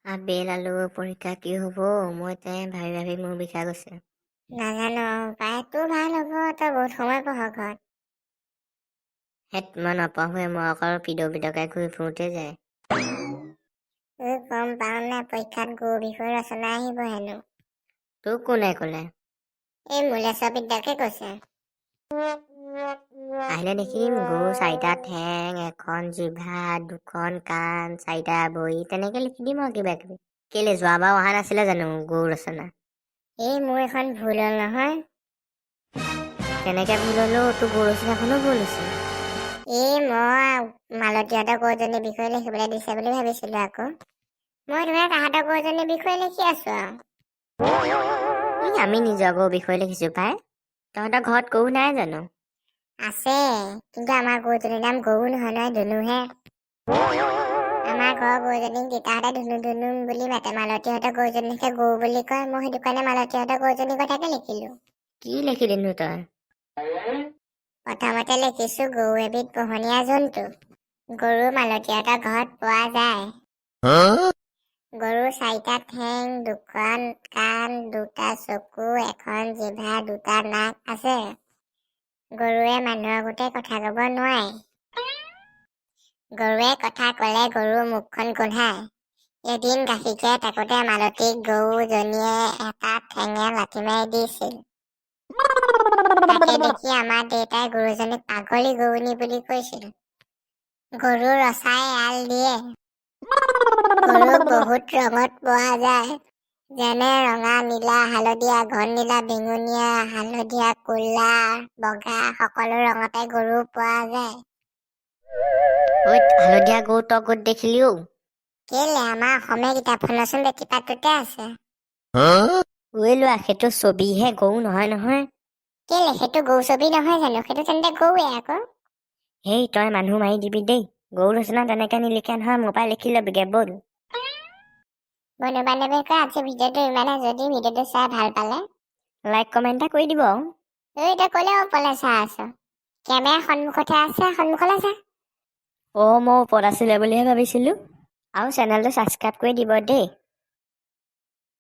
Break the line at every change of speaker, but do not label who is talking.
Apple আলু পৰীক্ষা কি হ'ব, মই তাই ভাবি ভাবি মোৰ বিষাই গৈছে।
নাজানো পাই, তোৰ ভাল হ'ব, তই বহুত সময় পঢ় ঘৰত।
হেত, মই নপঢ়োৱে, মই অকল পিদৌ পিদৌকে ঘূৰি ফুৰোঁতে যায়।
ঐ, গম পাৱ নাই, পৰীক্ষাত গৰুৰ বিষয়ে ৰচনা আহিব হেনো।
তোক কোনে ক'লে?
এই মূলেশ্বৰ বিদ্যাকে কৈছে।
আহিলে দেখিম গৰু চাৰিটা ঠেং, এখন জিভা, দুখন কাণ, চাৰিটা ভৰি, তেনেকে লিখি দিম আৰু কিবা কিবি। কেলে, যোৱাবাৰ অহা নাছিলে জানো গৰু ৰচনা?
এই মোৰ এখন ভুল হ'ল নহয়।
কেনেকে ভুল হ'লেও? তোৰ গৰু ৰচনাখনো ভুল হৈছে?
এই মই মালতীহঁতৰ গৰুজনীৰ বিষয়ে লিখিবলৈ দিছে বুলি ভাবিছিলো আকৌ, মই তোমাৰ তাহাঁতৰ গৰুজনীৰ বিষয়ে লিখি আছো আৰু।
ই, আমি নিজৰ গৰুৰ বিষয়ে লিখিছো পাই। তহঁতৰ ঘৰত গৰু নাই জানো?
আছে, কিন্তু আমাৰ গৰুজনীৰ নাম গৰু নহয় নহয়, ধুনুহে। আমাৰ ঘৰৰ গৰুজনীক দেউতাহঁতে ধুনু ধুনু বুলি মাতে, মালতীহঁতৰ গৰুজনীকে গৰু বুলি কয়। মই সেইটো কাৰণে মালতীহঁতৰ গৰুজনীৰ কথাকে লিখিলো।
কি লিখিলিনো তই?
প্ৰথমতে লিখিছো, গৰু এবিধ পোহনীয়া জন্তু। গৰু মালতীহঁতৰ ঘৰত পোৱা যায়। গৰু চাৰিটা ঠেং, দুখন কাণ, দুটা চকু, এখন জিভা, দুটা নাক আছে। গৰুৱে মানুহৰ সৈতে কথা ক'ব নোৱাৰে। গৰুৱে কথা ক'লে গৰুৰ মুখখন গোন্ধায়। এদিন গাখীৰ খীৰাই থাকোঁতে মালতীক গৰুজনীয়ে এটা ঠেঙে লাথি মাৰি দিছিল। তাকে দেখি আমাৰ দেউতাই গৰুজনীক পাগলী গৰুনী বুলি কৈছিল। গৰু ৰচাই এৰাল দিয়ে। গৰু বহুত ৰঙত পোৱা যায়, যেনে ৰঙা, নীলা, হালধীয়া, ঘন নীলা, বেঙুনীয়া, হালধীয়া, ক'লা, বগা, সকলো ৰঙতে গৰু পোৱা যায়।
ঐ, হালধীয়া গৰু তই ক'ত দেখিলি অ'?
কেলে, আমাৰ অসমীয়া কিতাপখনচোন বেটীপাতটোতে আছে।
ঐ ল'ৰা, সেইটো ছবিহে, গৰু নহয় নহয়।
কেলে, সেইটো গৰু ছবি নহয় জানো? সেইটো তেন্তে গৰুৱে আকৌ।
হেই, তই মানুহ মাৰি দিবি দেই। গৰু ৰচনা তেনেকে নিলিখে নহয়, মোৰ পৰা লিখি ল'বিগে ব'ল।
বন্ধু বান্ধৱীসকল, আজি ভিডিঅ'টো ইমানে। যদি ভিডিঅ'টো চাই ভাল পালে
লাইক, কমেণ্ট এটা কৰি দিব আৰু।
ঐ, তই ক'লে ওপৰলৈ চাই আছ? কেমেৰা সন্মুখতহে আছে, সন্মুখলৈ চা।
অ', মই ওপৰত আছিলে বুলিহে ভাবিছিলোঁ। আৰু চেনেলটো ছাবস্ক্ৰাইব কৰি দিব দেই।